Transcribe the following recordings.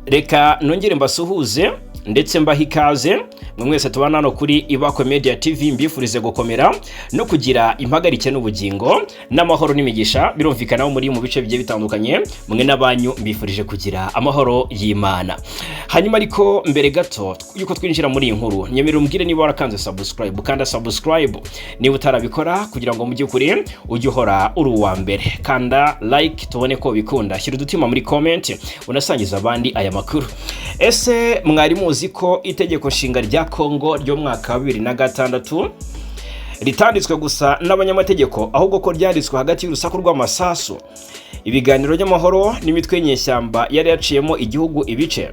Reka nongere mbasuhuze ndetse mbahe ikaze mwe mwese tubana hano kuri Ibakwe Media TV, mbifurize gukomera no kugira impagarike n'ubugingo n'amahoro n'imigisha. Birumvikana muri mu bice bigiye bitandukanye, mwe n'abanyu mbifurije kugira amahoro y'Imana. Hanyuma ariko mbere gato yuko twinjira muri iyi nkuru, nyemerera umbwire niba warakanze subscribe. Kanda subscribe niba utarabikora, kugira ngo mu by'ukuri ujye uhora uri uwa mbere. Kanda like tubone ko bikunda, shyira udutima muri comment, unasangiza abandi aya makuru. Ese mwari muzi ko itegeko nshinga rya Kongo ryo mu mwaka wa 2006 ritanditswe gusa n'abanyamategeko, ahubwo ko ryanditswe hagati y'urusaku rw'amasasu, ibiganiro by'amahoro n'imitwe y'inyeshyamba yari yaciyemo igihugu ibice?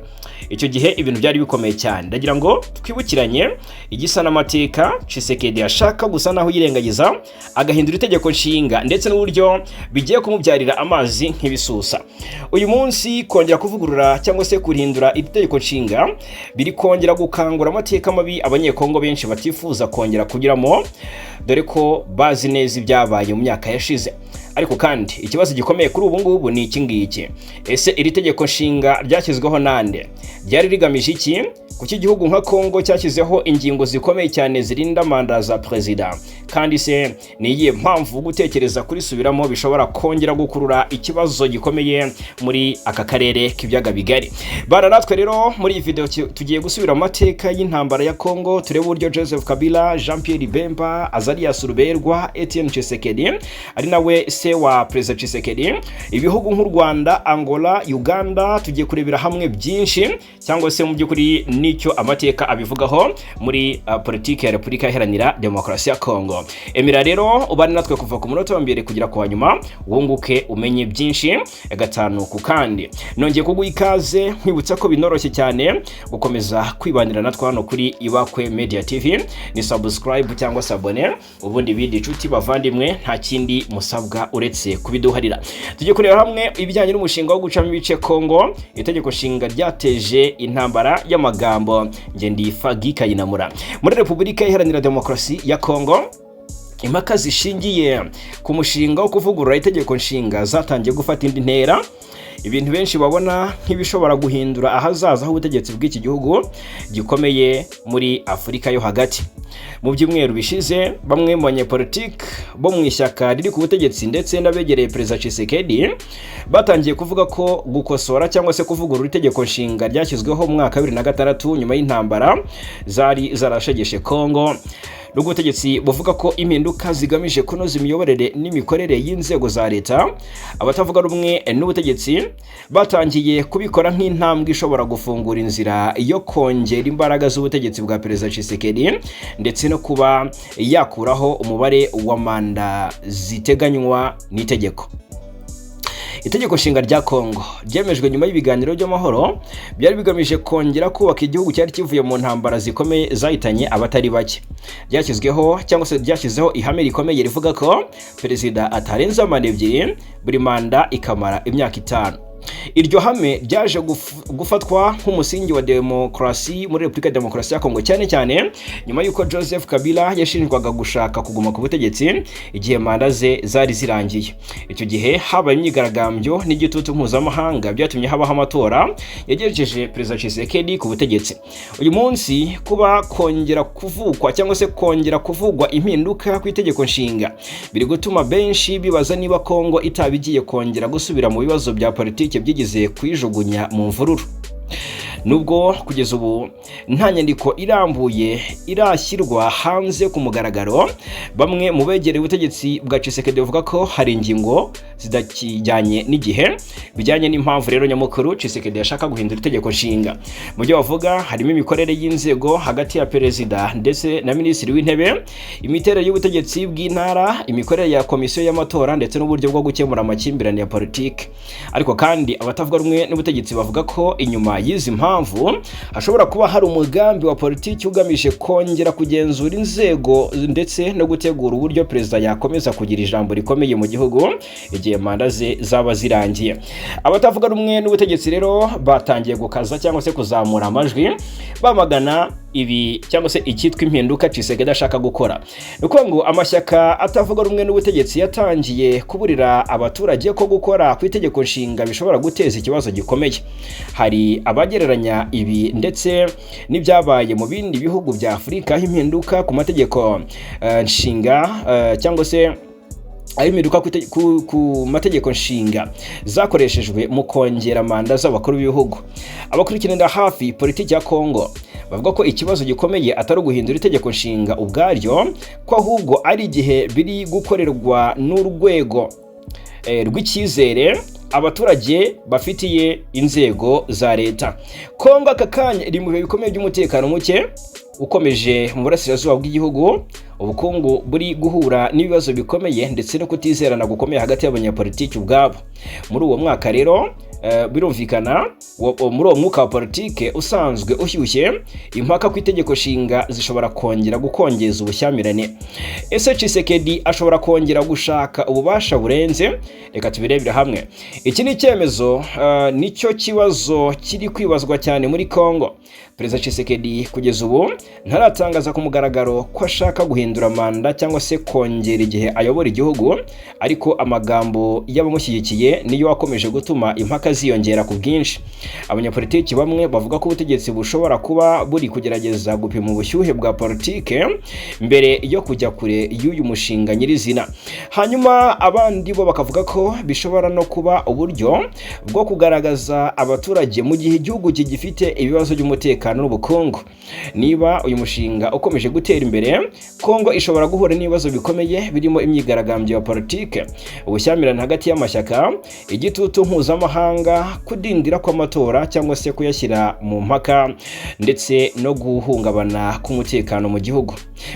Icyo gihe ibintu byari bikomeye cyane. Ndagira ngo twibukiranye igisa n'amateka Tshisekedi ashaka gusa naho yirengagiza agahindura itegeko nshinga, ndetse n'uburyo bigiye kumubyarira amazi nk'ibisusa. Uyu munsi kongera kuvugurura cyangwa se kurihindura iri tegeko nshinga biri kongera gukangura amateka mabi Abanyekongo benshi batifuza kongera kunyuramo, dore ko bazi neza ibyabaye mu myaka yashize. Ariko kandi ikibazo gikomeye kuri ubu ngubu ni iki ngiki: ese iri tegeko nshinga ryashyizweho nande? Ryari rigamije iki? Kuki igihugu nka Kongo cyashyizeho ingingo zikomeye cyane zirinda manda za perezida? Kandi se ni iyihe mpamvu gutekereza kurisubiramo bishobora kongera gukurura ikibazo gikomeye muri aka karere k'ibiyaga bigari? Bana natwe rero muri iyi video, tugiye gusubira mu mateka y'intambara ya Kongo, turebe uburyo Joseph Kabila, Jean Pierre Bemba, Azarias Ruberwa, Etienne Tshisekedi ari nawe se wa Perezida Tshisekedi, ibihugu nk'u Rwanda, Angola, Uganda. Tugiye kurebera hamwe byinshi cyangwa se mu by'ukuri n'icyo amateka abivugaho muri politiki ya Repubulika Iharanira Demokarasi ya Kongo. Emera rero ubane natwe kuva ku munota wa mbere kugera ku wa nyuma, wunguke umenye byinshi gatanu ku kandi. Nongeye kuguha ikaze, nkwibutsa ko binoroshye cyane gukomeza kwibanira natwe hano kuri Ibakwe Media TV. Ni subscribe cyangwa s'abonner, ubundi ibindi, inshuti bavandimwe, nta kindi musabwa uretse kubiduharira. Tujye kureba hamwe ibijyanye n'umushinga wo gucamo ibice Kongo, itegeko nshinga ryateje intambara y'amagambo. Nge ndi Fagi Kayinamura. Muri Repubulika Iharanira Demokarasi ya Kongo, impaka zishingiye ku mushinga wo kuvugurura itegeko nshinga zatangiye gufata indi ntera, ibintu benshi babona nk'ibishobora guhindura ahazaza h'ubutegetsi bw'iki gihugu gikomeye muri Afurika yo hagati. Mu byumweru bishize, bamwe mu banyepolitiki bo mu ishyaka riri ku butegetsi ndetse n'abegereye Perezida Tshisekedi batangiye kuvuga ko gukosora cyangwa se kuvugurura itegeko nshinga ryashyizweho mu mwaka wa 2006 nyuma y'intambara zari zarashegeshe Kongo. N'ubutegetsi buvuga ko impinduka zigamije kunoza imiyoborere n'imikorere y'inzego za leta, abatavuga rumwe n'ubutegetsi batangiye kubikora nk'intambwe ishobora gufungura inzira yo kongera imbaraga z'ubutegetsi bwa Perezida Tshisekedi ndetse no kuba yakuraho umubare wa manda ziteganywa n'itegeko. Itegeko nshinga rya Kongo ryemejwe nyuma y'ibiganiro by'amahoro byari bigamije kongera kubaka igihugu cyari kivuye mu ntambara zikomeye zahitanye abatari bake. Ryashyizweho cyangwa se ryashyizeho ihame rikomeye rivuga ko perezida atarenza manda ebyiri, buri manda ikamara imyaka 5. Iryo hame ryaje gufatwa nk'umusingi wa demokarasi muri Repubulika ya Demokarasi ya Kongo, cyane cyane nyuma y'uko Joseph Kabila yashinjwaga gushaka kuguma ku butegetsi igihe manda ze zari zirangiye. Icyo gihe habaye imyigaragambyo n'igitutu mpuzamahanga byatumye habaho amatora yagejeje Perezida Tshisekedi ku butegetsi. Uyu munsi kuba kongera kuvukwa cyangwa se kongera kuvugwa impinduka ku itegeko nshinga biri gutuma benshi bibaza niba Kongo itaba igiye kongera gusubira mu bibazo bya politiki byigeze kuyijugunya mu mvururu. Nubwo kugeza ubu nta nyandiko irambuye irashyirwa hanze ku mugaragaro, bamwe mu begereye ubutegetsi bwa Tshisekedi bavuga ko hari ingingo zidakijyanye n'igihe, bijyanye n'impamvu rero nyamukuru Tshisekedi yashaka guhindura itegeko nshinga. Mu byo bavuga harimo imikorere y'inzego hagati ya perezida ndetse na minisitiri w'intebe, imiterere y'ubutegetsi bw'intara, imikorere ya komisiyo y'amatora ndetse n'uburyo bwo gukemura amakimbirane ya politiki. Ariko kandi abatavuga rumwe n'ubutegetsi bavuga ko inyuma y'izi mpamvu hashobora kuba hari umugambi wa politiki ugamije kongera kugenzura inzego ndetse no gutegura uburyo perezida yakomeza kugira ijambo rikomeye mu gihugu igihe manda ze zaba zirangiye. Abatavuga rumwe n'ubutegetsi rero batangiye gukaza cyangwa se kuzamura amajwi bamagana Ibi cyangwa se icyitwa impinduka Tshisekedi ashaka gukora, ni ukuvuga ngo amashyaka atavuga rumwe n'ubutegetsi yatangiye kuburira abaturage ko gukora ku itegeko nshinga bishobora guteza ikibazo gikomeye. Hari abagereranya ibi ndetse n'ibyabaye mu bindi bihugu bya Afurika, aho impinduka ku mategeko nshinga cyangwa se aho impinduka ku mategeko nshinga zakoreshejwe mu kongera manda z'abakuru b'ibihugu. Abakurikiranira hafi politiki ya Kongo bavuga ko ikibazo gikomeye atari uguhindura itegeko nshinga ubwaryo, ko ahubwo ari igihe biri gukorerwa n'urwego rw'icyizere abaturage bafitiye inzego za leta. Kongo aka kanya iri mu bihe bikomeye by'umutekano muke ukomeje mu burasirazuba bw'igihugu, ubukungu buri guhura n'ibibazo bikomeye, ndetse no kutizerana gukomeye hagati y'abanyapolitiki ubwabo. Muri uwo mwaka rero, birumvikana, muri uwo mwuka wa politike usanzwe ushyushye, impaka ku itegeko nshinga zishobora kongera gukongeza ubushyamirane. Ese Tshisekedi ashobora kongera gushaka ububasha burenze? Reka tubirebere hamwe. Iki ni icyemezo, nicyo kibazo kiri kwibazwa cyane muri Congo. Perezida Tshisekedi kugeza ubu ntaratangaza ku mugaragaro ko ashaka guhindura manda cyangwa se kongera igihe ayobora igihugu, ariko amagambo y'abamushyigikiye niyo akomeje gutuma impaka ziyongera ku bwinshi. Abanyapolitiki bamwe bavuga ko ubutegetsi bushobora kuba buri kugerageza gupima ubushyuhe bwa politike mbere yo kujya kure y'uyu mushinga nyirizina. Hanyuma abandi bo bakavuga ko bishobora no kuba uburyo bwo kugaragaza abaturage mu gihe igihugu kigifite ibibazo by'umutekano n'ubukungu. Niba uyu mushinga ukomeje gutera imbere, Kongo ishobora guhura n'ibibazo bikomeye birimo imyigaragambyo ya politike, ubushyamirane hagati y'amashyaka, igitutu mpuzamahanga, kudindira kw'amatora cyangwa se kuyashyira mu mpaka, ndetse no guhungabana k'umutekano mu gihugu.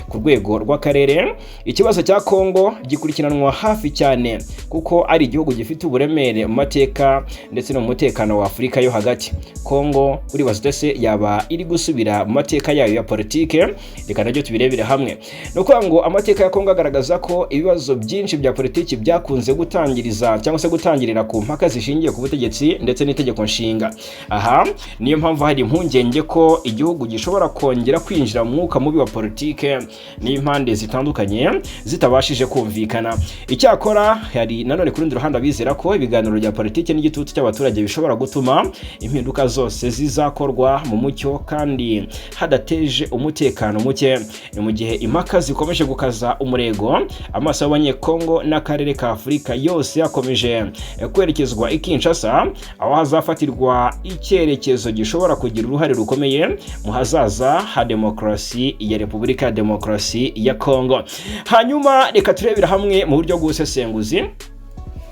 Ku rwego rw'akarere, ikibazo cya Kongo gikurikiranwa hafi cyane kuko ari igihugu gifite uburemere mu mateka ndetse no mu mutekano wa Afurika yo hagati. Kongo, uribaza ute, yaba iri gusubira mu mateka yayo ya politike? Reka nabyo tubirebere hamwe. Ni ukuvuga ngo amateka ya Kongo agaragaza ko ibibazo byinshi bya politiki byakunze gutangiriza cyangwa se gutangirira ku mpaka zishingiye ku butegetsi ndetse n'itegeko nshinga. Aha niyo mpamvu hari impungenge ko igihugu gishobora kongera kwinjira mu mwuka mubi wa politike n'impande zitandukanye zitabashije kumvikana. Icyakora hari nanone ku rundi ruhande abizera ko ibiganiro bya politiki n'igitutu cy'abaturage bishobora gutuma impinduka zose zizakorwa mu mucyo kandi hadateje umutekano muke. Ni mu gihe impaka zikomeje gukaza umurego, amaso y'Abanyekongo n'akarere ka Afurika yose yakomeje kwerekezwa i Kinshasa, aho hazafatirwa icyerekezo gishobora kugira uruhare rukomeye mu hazaza ha demokarasi ya Repubulika ya Demokarasi ya Kongo. Hanyuma reka turebera hamwe mu buryo bw'ubusesenguzi: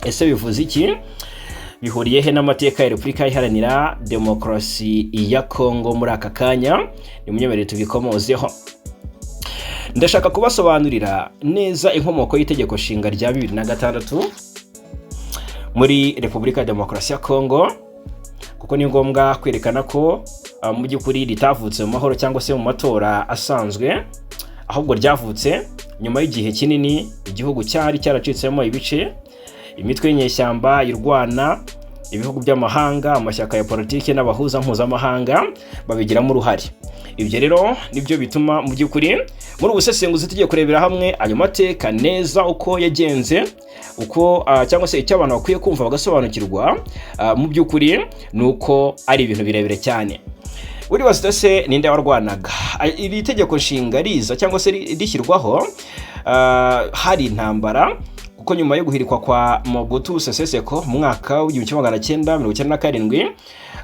ese bivuze iki? Bihuriye he n'amateka ya Repubulika Iharanira Demokarasi ya Kongo muri aka kanya? Nimunyemerere tubikomozeho. Ndashaka kubasobanurira neza inkomoko y'itegeko nshinga rya 2006 muri Repubulika ya Demokarasi ya Kongo, kuko ni ngombwa kwerekana ko mu by'ukuri ritavutse mu mahoro cyangwa se mu matora asanzwe, ahubwo ryavutse nyuma y'igihe kinini igihugu cyari cyaracitsemo ibice, imitwe y'inyeshyamba irwana, ibihugu by'amahanga, amashyaka ya politiki n'abahuza mpuzamahanga babigiramo uruhare. Ibyo rero nibyo bituma mu by'ukuri muri ubu busesenguzi tugiye kurebera hamwe ayo mateka neza uko yagenze, uko cyangwa se icyo abantu bakwiye kumva bagasobanukirwa mu by'ukuri ni uko ari ibintu birebire cyane. Uribaza se ninde warwanaga? Iri tegeko nshinga riza cyangwa se rishyirwaho, hari intambara, kuko nyuma yo guhirikwa kwa Mobutu Sese Seko mu mwaka w'1997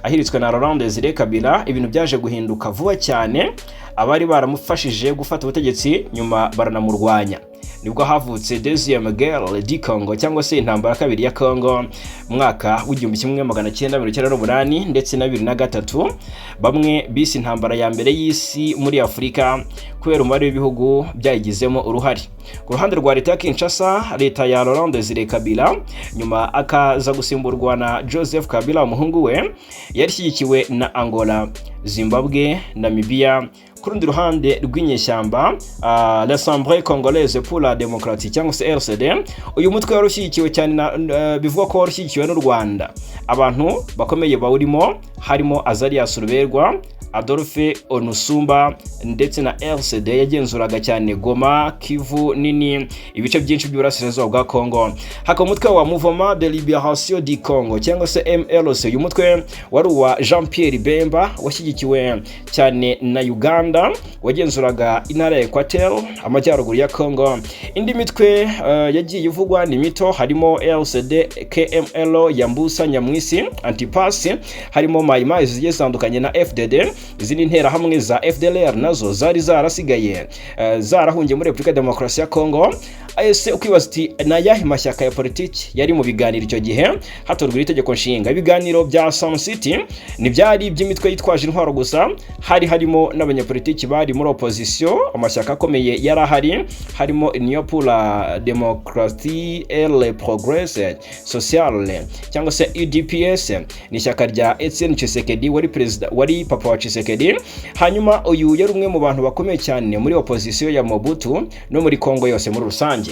ahiritswe na Laurent Desire Kabila, ibintu byaje guhinduka vuba cyane. Abari baramufashije gufata ubutegetsi nyuma baranamurwanya. Nibwo havutse Deuxième Guerre du Congo cyangwa se intambara ya kabiri ya Congo mu mwaka w'1998 ndetse na 2003, bamwe bise intambara ya mbere y'isi muri Afurika kubera umubare w'ibihugu byayigizemo uruhare. Ku ruhande rwa leta ya Kinshasa, leta ya Laurent Desire Kabila, nyuma akaza gusimburwa na Joseph Kabila umuhungu we, yari ishyigikiwe na Angola, Zimbabwe, Namibia. Ku rundi ruhande rw'inyeshyamba, l'Assemblée Congolaise pour la Démocratie cyangwa se RCD, uyu mutwe wari ushyigikiwe cyane na bivugwa ko wari ushyigikiwe n'u Rwanda. Abantu bakomeye bawurimo harimo Azarias Ruberwa, Adolphe Onusumba ndetse na RCD yagenzuraga cyane Goma, Kivu nini, ibice byinshi by'uburasirazuba bwa Congo. Hakaba umutwe wa Mouvement de Libération du Congo cyangwa se MLC. Uyu mutwe wari uwa Jean Pierre Bemba, washyigikiwe cyane na Uganda, wagenzuraga intara ya Equateur, amajyaruguru ya Congo. Indi mitwe yagiye ivugwa ni mito, harimo RCD KML ya Mbusa Nyamwisi Antipas, harimo Mai Mai zigiye zitandukanye na FDD. Izindi nterahamwe za FDLR nazo zari zarasigaye, zarahungiye muri Repubulika ya Demokarasi ya Congo. Ese ukibaza uti ni ayahe mashyaka ya politiki yari mu biganiro icyo gihe hatorwa iri tegeko nshinga? Ibiganiro bya Sun City ntibyari iby'imitwe yitwaje intwaro gusa, hari harimo n'abanyapolitiki bari muri opposition. Amashyaka akomeye yari ahari harimo Union pour la Démocratie et le Progrès Social cyangwa se UDPS, ni ishyaka rya Etienne Tshisekedi wari perezida, wari papa wa Tshisekedi. Hanyuma uyu yari umwe mu bantu bakomeye cyane muri opposition ya Mobutu no muri Congo yose muri rusange.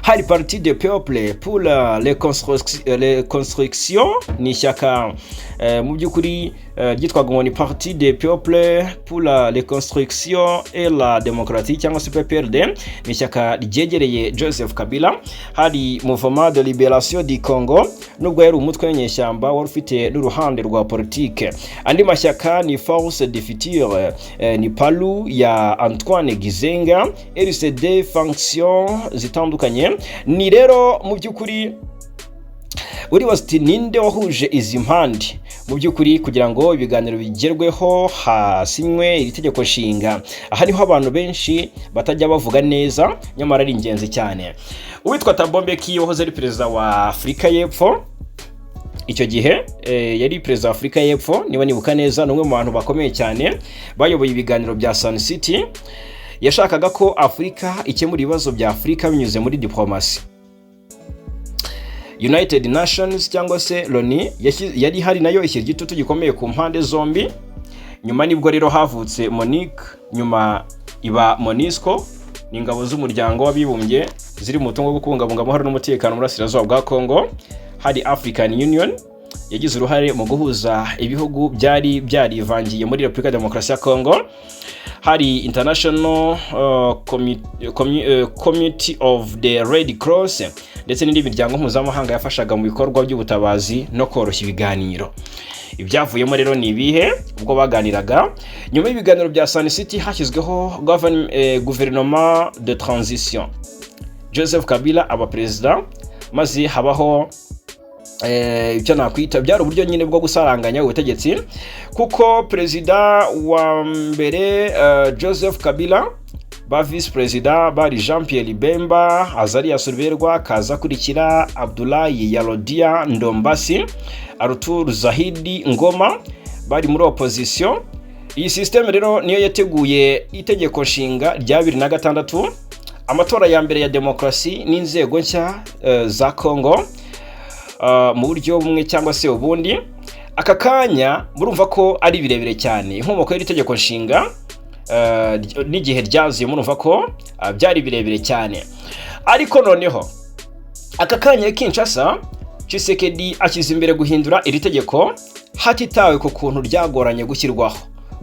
Hari Parti de Peuple pour la Reconstruction, ni ishyaka mu by'ukuri ryitwaga ngo ni Parti de Peuple pour la Reconstruction et la Démocratie cyangwa se PPRD, ni ishyaka ryegereye Joseph Kabila. Hari Mouvement de Libération du Congo, nubwo yari umutwe w'inyeshyamba wari ufite n'uruhande rwa politike. Andi mashyaka ni Force du Futur, ni PALU ya Antoine Gizenga, RCD faction zitandukanye. Ni rero mu by'ukuri uribaza uti ninde wahuje izi mpande mu by'ukuri kugira ngo ibiganiro bigerweho, hasinywe iri tegeko nshinga? Aha niho abantu benshi batajya bavuga neza, nyamara ari ingenzi cyane. Uwitwa Thabo Mbeki wahoze ari perezida wa Afurika y'Epfo icyo gihe, yari perezida wa Afurika y'Epfo niba nibuka neza, ni umwe mu bantu bakomeye cyane bayoboye ibiganiro bya Sun City. Yashakaga ko Afurika ikemura ibibazo bya Afurika binyuze muri diplomasi. United Nations cyangwa se Loni yari ihari, nayo ishyira igitutu gikomeye ku mpande zombi. Nyuma nibwo rero havutse MONUC, nyuma iba MONUSCO, ni ingabo z'umuryango w'abibumbye ziri mu butumwa bwo kubungabunga amahoro n'umutekano mu burasirazuba bwa Congo. Hari African Union yagize uruhare mu guhuza ibihugu byari byarivangiye muri Repubulika ya Demokarasi ya Congo. Hari International Committee of the Red Cross ndetse n'indi miryango mpuzamahanga yafashaga mu bikorwa by'ubutabazi no koroshya ibiganiro. Ibyavuyemo rero ni ibihe ubwo baganiraga? Nyuma y'ibiganiro bya Sun City hashyizweho guverinoma de transition, Joseph Kabila aba perezida, maze habaho icyo nakwita byari uburyo nyine bwo gusaranganya ubutegetsi, kuko perezida wa mbere Joseph Kabila, ba visi perezida bari Jean Pierre Bemba, Azarias Ruberwa, kaza akurikira Abdoulaye Yerodia Ndombasi, Arthur Zahidi Ngoma bari muri opposition. Iyi système rero niyo yateguye itegeko nshinga rya 2006, amatora ya mbere ya demokarasi n'inzego nshya za Congo mu buryo bumwe cyangwa se ubundi. Aka kanya murumva ko ari birebire cyane, inkomoko y'iri tegeko nshinga n'igihe ryaziye, murumva ko byari birebire cyane. Ariko noneho aka kanya Kinshasa, Tshisekedi ashyize imbere guhindura iri tegeko hatitawe ku kuntu ryagoranye gushyirwaho.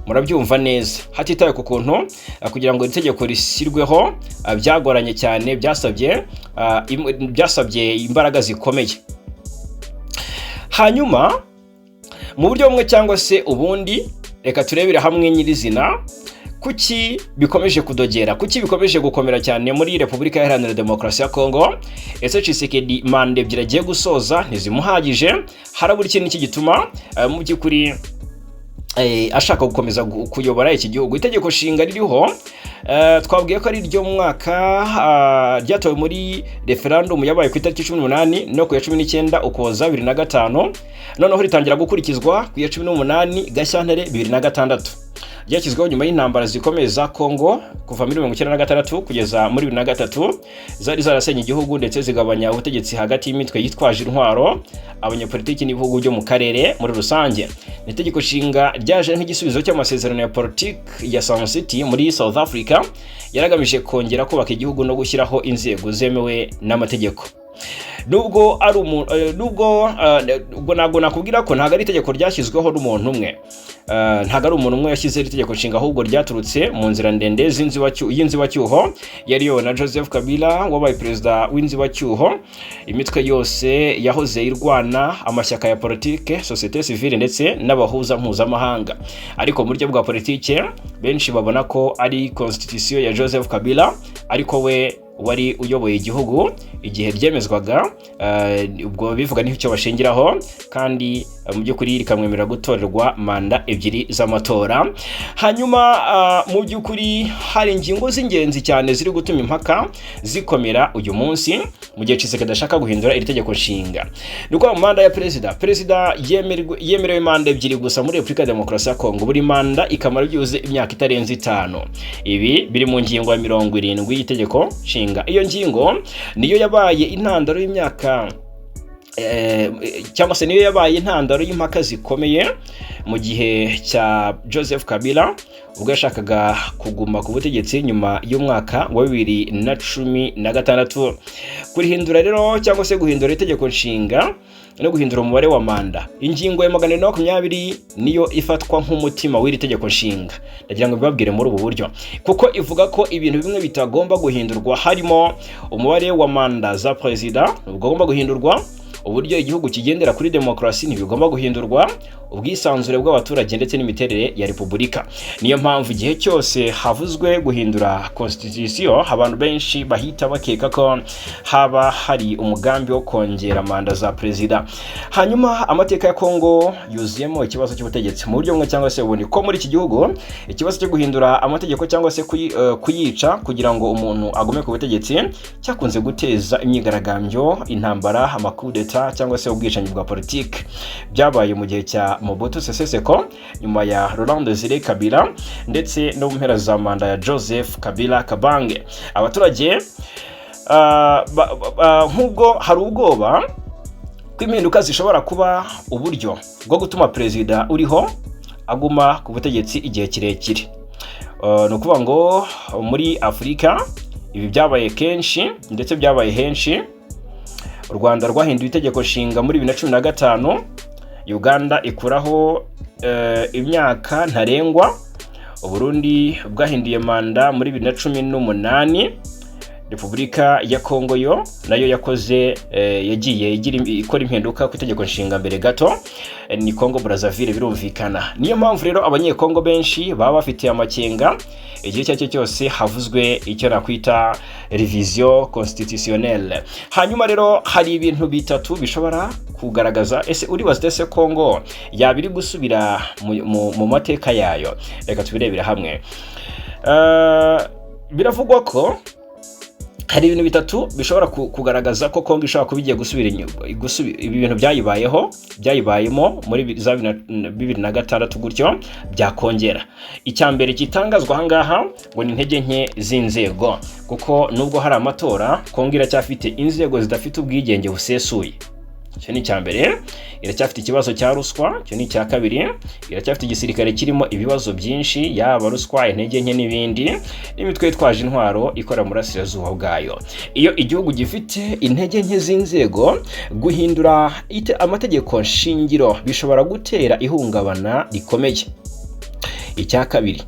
Murabyumva neza, hatitawe ku kuntu kugira ngo iri tegeko rishyirweho byagoranye cyane, byasabye imbaraga zikomeye. Hanyuma mu buryo bumwe cyangwa se ubundi, reka turebere hamwe nyirizina kuki bikomeje kudogera, kuki bikomeje gukomera cyane muri Repubulika Iharanira Demokarasi ya Kongo. Ese Tshisekedi manda 2 agiye gusoza ntizimuhagije? Harabura ikintu iki gituma mu by'ukuri ashaka gukomeza kuyobora iki gihugu? Itegeko nshinga ririho twabwiye ko ari ryo mwaka ryatowe muri referendum yabaye ku itariki 18 no ku ya 19 Ukuboza 2005, noneho ritangira gukurikizwa ku ya 18 Gashyantare 2006. Ryashyizweho nyuma y'intambara zikomeye za Kongo kuva muri 96 kugeza muri 2003, zari zarasenye igihugu ndetse zigabanya ubutegetsi hagati y'imitwe yitwaje intwaro, abanyapolitiki n'ibihugu byo mu karere muri rusange. Ni itegeko nshinga ryaje nk'igisubizo cy'amasezerano ya politiki ya Sun City muri South Africa, yaragamije kongera kubaka igihugu no gushyiraho inzego zemewe n'amategeko. Nubwo ari umuntu, nubwo ubwo ntabwo nakubwira ko ntabwo ari itegeko ryashyizweho n'umuntu umwe. Ntabwo ari umuntu umwe yashyizeho iri tegeko nshinga, ahubwo ryaturutse mu nzira ndende y'inzibacyuho yari iyobowe na Joseph Kabila wabaye perezida w'inzibacyuho, imitwe yose yahoze irwana, amashyaka ya politike, sosiyete sivile ndetse n'abahuza mpuzamahanga. Ariko mu buryo bwa politike, benshi babona ko ari constitution ya Joseph Kabila, ariko we wari uyoboye igihugu igihe ryemezwaga. Ubwo bivuga n'icyo bashingiraho, kandi mu by'ukuri rikamwemerera gutorerwa manda ebyiri z'amatora. Hanyuma mu by'ukuri hari ingingo z'ingenzi cyane ziri gutuma impaka zikomera uyu munsi mu gihe Tshisekedi ashaka guhindura iri tegeko nshinga. Ni ukuvuga manda ya perezida. Perezida yemerewe manda ebyiri gusa muri Repubulika ya Demokarasi ya Kongo, buri manda ikamara byibuze imyaka itarenze 5. Ibi biri mu ngingo ya 70 y'itegeko nshinga. Iyo ngingo niyo yabaye intandaro y'imyaka cyangwa se niyo yabaye intandaro y'impaka zikomeye mu gihe cya Joseph Kabila, ubwo yashakaga kuguma ku butegetsi nyuma y'umwaka wa 2016. Kurihindura rero cyangwa se guhindura itegeko nshinga no guhindura umubare wa manda, ingingo ya 420 niyo ifatwa nk'umutima w'iri tegeko nshinga. Ndagira ngo mbibabwire muri ubu buryo, kuko ivuga ko ibintu bimwe bitagomba guhindurwa, harimo umubare wa manda za perezida ntugomba guhindurwa, uburyo igihugu kigendera kuri demokarasi ntibigomba guhindurwa, ubwisanzure bw'abaturage ndetse n'imiterere ya repubulika. Niyo mpamvu igihe cyose havuzwe guhindura constitution, abantu benshi bahita bakeka ko haba hari umugambi wo kongera manda za perezida. Hanyuma amateka ya Kongo yuzuyemo ikibazo cy'ubutegetsi mu buryo bumwe cyangwa se ubundi, ko muri iki gihugu ikibazo cyo guhindura amategeko cyangwa se kuyica kugira ngo umuntu agume ku butegetsi cyakunze guteza imyigaragambyo, intambara, amakudeta cyangwa se ubwicanyi bwa politiki. Byabaye mu gihe cya Mobutu Sese Seko, nyuma ya Laurent Desire Kabila ndetse no mu mpera za manda ya Joseph Kabila Kabange. Abaturage nk'ubwo hari ubwoba ko impinduka zishobora kuba uburyo bwo gutuma perezida uriho aguma ku butegetsi igihe kirekire. Ni ukuvuga ngo muri Afurika ibi byabaye kenshi ndetse byabaye henshi. U Rwanda rwahinduye itegeko nshinga muri 2015, Uganda ikuraho imyaka ntarengwa, Uburundi bwahinduye manda muri 2018, Repubulika ya Kongo yo nayo yakoze yagiye ikora impinduka ku itegeko nshinga mbere gato. Ni Kongo Brazzaville, birumvikana. Niyo mpamvu rero Abanyekongo benshi baba bafitiye amakenga igihe icyo ari cyo cyose havuzwe icyo nakwita révision constitutionnelle. Hanyuma rero hari ibintu bitatu bishobora kugaragaza. Ese uribaza, ese Kongo yaba iri gusubira mu mateka yayo? Reka tubirebere hamwe. Biravugwa ko hari ibintu bitatu bishobora kugaragaza ko Kongo ishobora kuba igiye gusubira inyuma, ibi bintu byayibayeho, byayibayemo muri za 2006 gutyo byakongera. Icya mbere gitangazwa aha ngaha ngo ni intege nke z'inzego, kuko nubwo hari amatora, Kongo iracyafite inzego zidafite ubwigenge busesuye. Icyo ni icya mbere. Iracyafite ikibazo cya ruswa. Icyo ni icya kabiri. Iracyafite igisirikare kirimo ibibazo byinshi, yaba ruswa, intege nke n'ibindi, n'imitwe yitwaje intwaro ikora mu burasirazuba bwayo. Iyo igihugu gifite intege nke z'inzego, guhindura amategeko nshingiro bishobora gutera ihungabana rikomeye. Icya kabiri,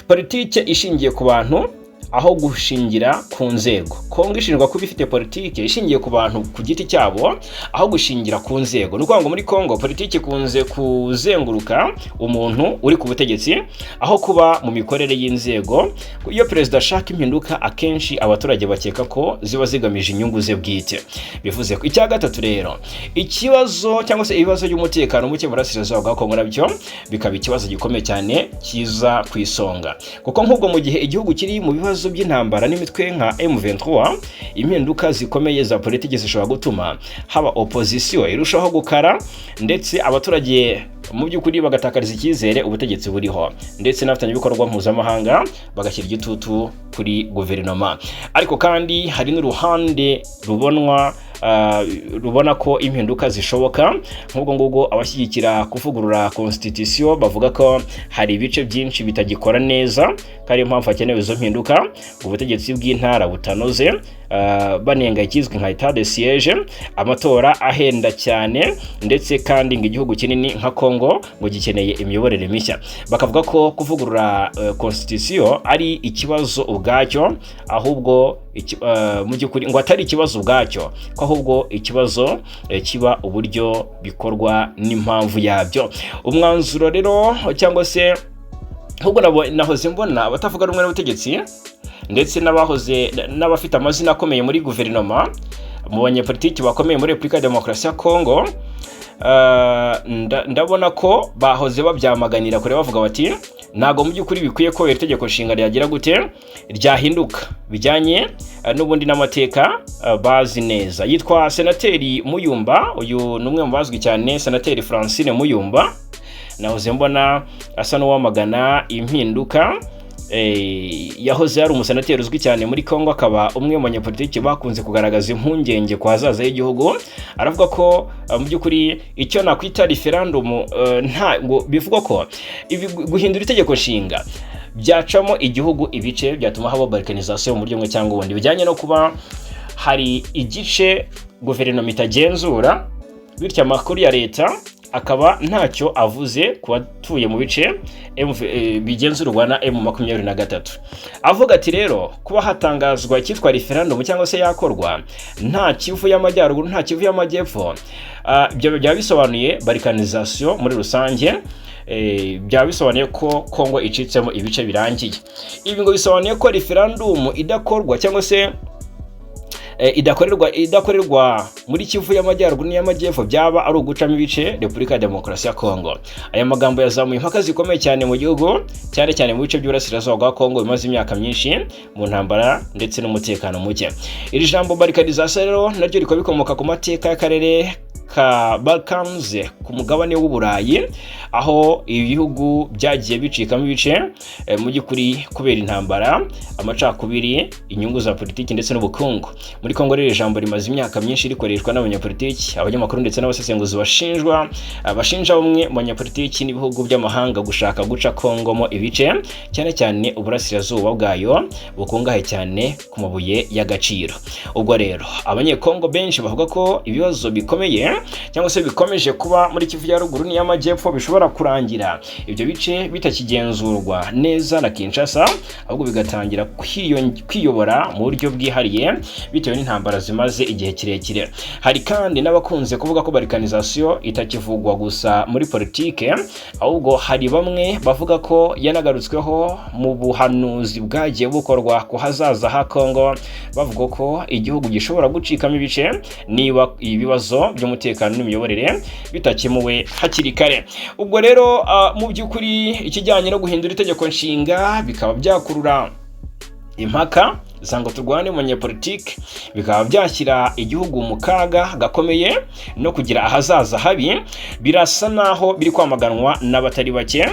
politike ishingiye ku bantu aho gushingira ku nzego. Kongo ishinjwa kuba ifite politike ishingiye ku bantu ku giti cyabo aho gushingira ku nzego. Ni ukuvuga ngo muri Kongo politike ikunze kuzenguruka umuntu uri ku butegetsi aho kuba mu mikorere y'inzego. Iyo perezida ashaka impinduka, akenshi abaturage bakeka ko ziba zigamije inyungu ze bwite. Bivuze ko icya gatatu rero, ikibazo cyangwa se ibibazo by'umutekano muke mu burasirazuba bwa Kongo nabyo bikaba ikibazo gikomeye cyane kiza ku isonga, kuko nk'ubwo mu gihe igihugu kiri mu bibazo by'intambara n'imitwe nka M23, impinduka zikomeye za politiki zishobora gutuma haba opposition irushaho gukara ndetse abaturage Mu by'ukuri bagatakariza icyizere ubutegetsi buriho, ndetse n'abafatanyabikorwa mpuzamahanga bagashyira igitutu kuri guverinoma. Ariko kandi hari n'uruhande rubonwa rubona ko impinduka zishoboka. Nk'ubwo ngubwo, abashyigikira kuvugurura constitution bavuga ko hari ibice byinshi bitagikora neza, ko ariyo mpamvu hakenewe izo mpinduka, ubutegetsi bw'intara butanoze, banenga ikizwi nka état de siège, amatora ahenda cyane, ndetse kandi ngo igihugu kinini nka Congo ngo gikeneye imiyoborere mishya. Bakavuga ko kuvugurura constitution ari ikibazo ubwacyo, ahubwo mu by'ukuri ngo atari ikibazo ubwacyo, ko ahubwo ikibazo kiba uburyo bikorwa n'impamvu yabyo. Umwanzuro rero, cyangwa se ahubwo nahoze mbona abatavuga rumwe n'ubutegetsi ndetse n'abahoze n'abafite amazina akomeye muri guverinoma, mu banyepolitiki bakomeye muri Repubulika ya Demokarasi ya Kongo, ndabona ko bahoze babyamaganira kure, bavuga bati ntabwo mu by'ukuri bikwiye ko iri tegeko nshinga ryagira gute, ryahinduka, bijyanye n'ubundi n'amateka bazi neza. Yitwa Senateri Muyumba, uyu ni umwe mu bazwi cyane, Senateri Francine Muyumba. Nahoze mbona asa n'uwamagana impinduka. Yahoze ari umusenateri uzwi cyane muri Congo, akaba umwe mu banyepolitiki bakunze kugaragaza impungenge ku hazaza h'igihugu. Aravuga ko mu by'ukuri icyo nakwita referendum, nta ngo bivugwa ko ibi guhindura itegeko nshinga byacamo igihugu ibice, byatuma haba balkanisation mu buryo bumwe cyangwa ubundi, bijyanye no kuba hari igice guverinoma itagenzura, bityo amakuru ya leta akaba ntacyo avuze ku batuye mu bice bigenzurwa na M23. Avuga ati rero kuba hatangazwa icyitwa referendum cyangwa se yakorwa nta Kivu y'Amajyaruguru, nta Kivu y'Amajyepfo, ibyo byaba bisobanuye balkanisation muri rusange. Byaba bisobanuye ko Kongo icitsemo ibice birangiye. Ibi ngo bisobanuye ko referendum idakorwa cyangwa se idakorerwa muri Kivu y'Amajyaruguru n'iy'Amajyepfo byaba ari ugucamo ibice Repubulika ya Demokarasi ya Kongo. Aya magambo yazamuye impaka zikomeye cyane mu gihugu, cyane cyane mu bice by'uburasirazuba bwa Kongo bimaze imyaka myinshi mu ntambara ndetse n'umutekano muke. Iri jambo balkanisation rero naryo rikaba bikomoka ku mateka y'akarere ka Balkans ku mugabane w'Uburayi, aho ibihugu byagiye bicikamo ibice mu by'ukuri kubera intambara, amacakubiri, inyungu za politiki ndetse n'ubukungu. Muri Kongo rero ijambo rimaze imyaka myinshi rikoreshwa n'abanyapolitiki, abanyamakuru ndetse n'abasesenguzi bashinja bamwe mu banyapolitiki n'ibihugu by'amahanga gushaka guca Kongo mo ibice, cyane cyane uburasirazuba bwayo bukungahaye cyane ku mabuye y'agaciro. Ubwo rero Abanyekongo benshi bavuga ko ibibazo bikomeye cyangwa se bikomeje kuba muri Kivu ya Ruguru n'iy'Amajyepfo bishobora kurangira ibyo bice bitakigenzurwa neza na Kinshasa, ahubwo bigatangira kwiyobora mu buryo bwihariye bitewe n'intambara zimaze igihe kirekire. Hari kandi n'abakunze kuvuga ko balkanisation itakivugwa gusa muri politike, ahubwo hari bamwe bavuga ko yanagarutsweho mu buhanuzi bwagiye bukorwa ku hazaza ha Congo, bavuga ko igihugu gishobora gucikamo ibice niba ibibazo by'umutekano n'imiyoborere bitakemuwe hakiri kare. Ubwo rero mu by'ukuri ikijyanye no guhindura itegeko nshinga bikaba byakurura impaka za ngo turwane mu banyepolitike, bikaba byashyira igihugu mu kaga gakomeye no kugira ahazaza habi, birasa naho biri kwamaganwa n'abatari bake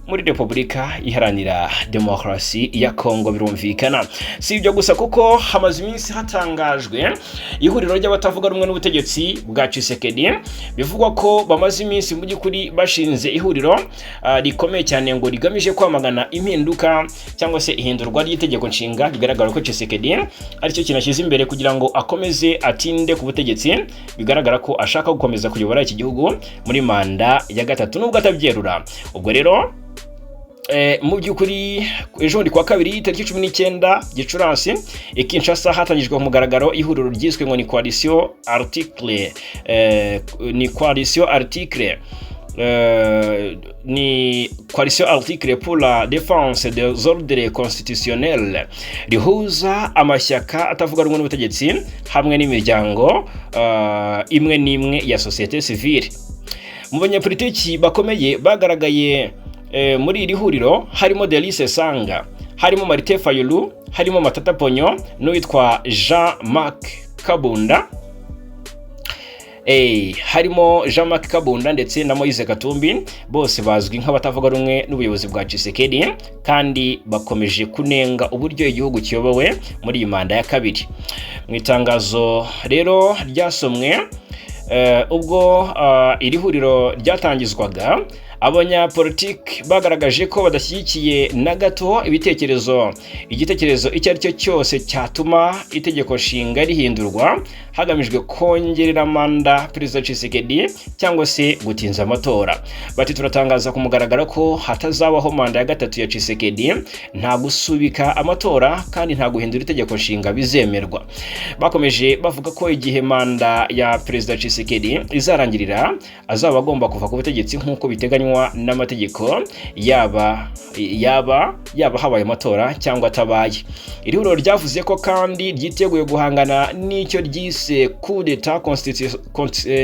muri Repubulika Iharanira Demokarasi ya Kongo. Birumvikana si ibyo gusa, kuko hamaze iminsi hatangajwe ihuriro ry'abatavuga rumwe n'ubutegetsi bwa Tshisekedi. Bivugwa ko bamaze iminsi mu by'ukuri bashinze ihuriro rikomeye cyane ngo rigamije kwamagana impinduka cyangwa se ihindurwa ry'itegeko nshinga. Bigaragara ko Tshisekedi aricyo kintu ashyize imbere kugira ngo akomeze atinde ku butegetsi. Bigaragara ko ashaka gukomeza kuyobora iki gihugu muri manda ya gatatu, nubwo atabyerura. Ubwo rero mu by'ukuri ejo bundi kuwa kabiri, tariki 19 Gicurasi, i Kinshasa hatangijwe ku mugaragaro ihuriro ryiswe ngo ni Coalition Article, ni Coalition Article, ni Coalition Article pour la défense des ordres constitutionnels, rihuza amashyaka atavuga rumwe n'ubutegetsi hamwe n'imiryango imwe n'imwe ya société civile. Mu banyapolitiki bakomeye bagaragaye muri iri huriro harimo Delly Sesanga, harimo Martin Fayulu, harimo Matata Ponyo n'uwitwa Jean Marc Kabunda. Harimo Jean-Marc Kabunda ndetse na Moise Katumbi, bose bazwi nk'abatavuga rumwe n'ubuyobozi bwa Tshisekedi kandi bakomeje kunenga uburyo igihugu kiyobowe muri iyi manda ya kabiri. Mu itangazo rero ryasomwe ubwo iri huriro ryatangizwaga, abanyapolitiki bagaragaje ko badashyigikiye na gato igitekerezo icyo ari cyo cyose cyatuma itegeko nshinga rihindurwa hagamijwe kongerera manda Perezida Tshisekedi cyangwa se gutinza amatora. Bati: "Turatangaza ku mugaragaro ko hatazabaho manda ya gatatu ya Tshisekedi, nta gusubika amatora kandi nta guhindura itegeko nshinga bizemerwa." Bakomeje bavuga ko igihe manda ya Perezida Tshisekedi izarangirira, azaba agomba kuva ku butegetsi nk'uko biteganywa n'amategeko, yaba habaye amatora cyangwa atabaye. Iri huriro ryavuze ko kandi ryiteguye guhangana n'icyo ryise coup d'état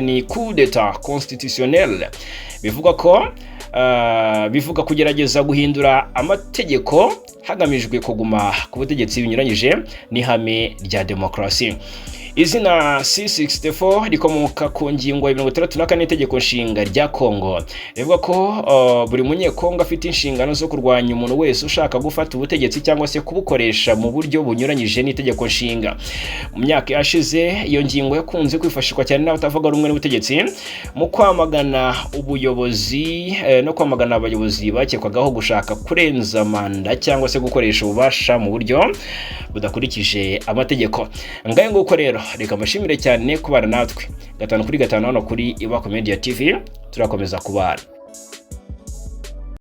ni coup d'état constitutionnel, bivuga ko bivuga kugerageza guhindura amategeko hagamijwe kuguma ku butegetsi binyuranyije n'ihame rya demokarasi. Izina C64 rikomoka ku ngingo ya 64 y'itegeko nshinga rya Congo, rivuga ko buri Munyekongo afite inshingano zo kurwanya umuntu wese ushaka gufata ubutegetsi cyangwa se kubukoresha mu buryo bunyuranyije n'itegeko nshinga. Mu myaka yashize, iyo ngingo yakunze kwifashishwa cyane n'abatavuga rumwe n'ubutegetsi mu kwamagana ubuyobozi no kwamagana abayobozi bakekwagaho gushaka kurenza manda cyangwa se gukoresha ububasha mu buryo budakurikije amategeko. Ngayo nguko rero, reka mbashimire cyane kubana natwe gatanu kuri gatanu hano kuri Ibako Media TV. Turakomeza kubana.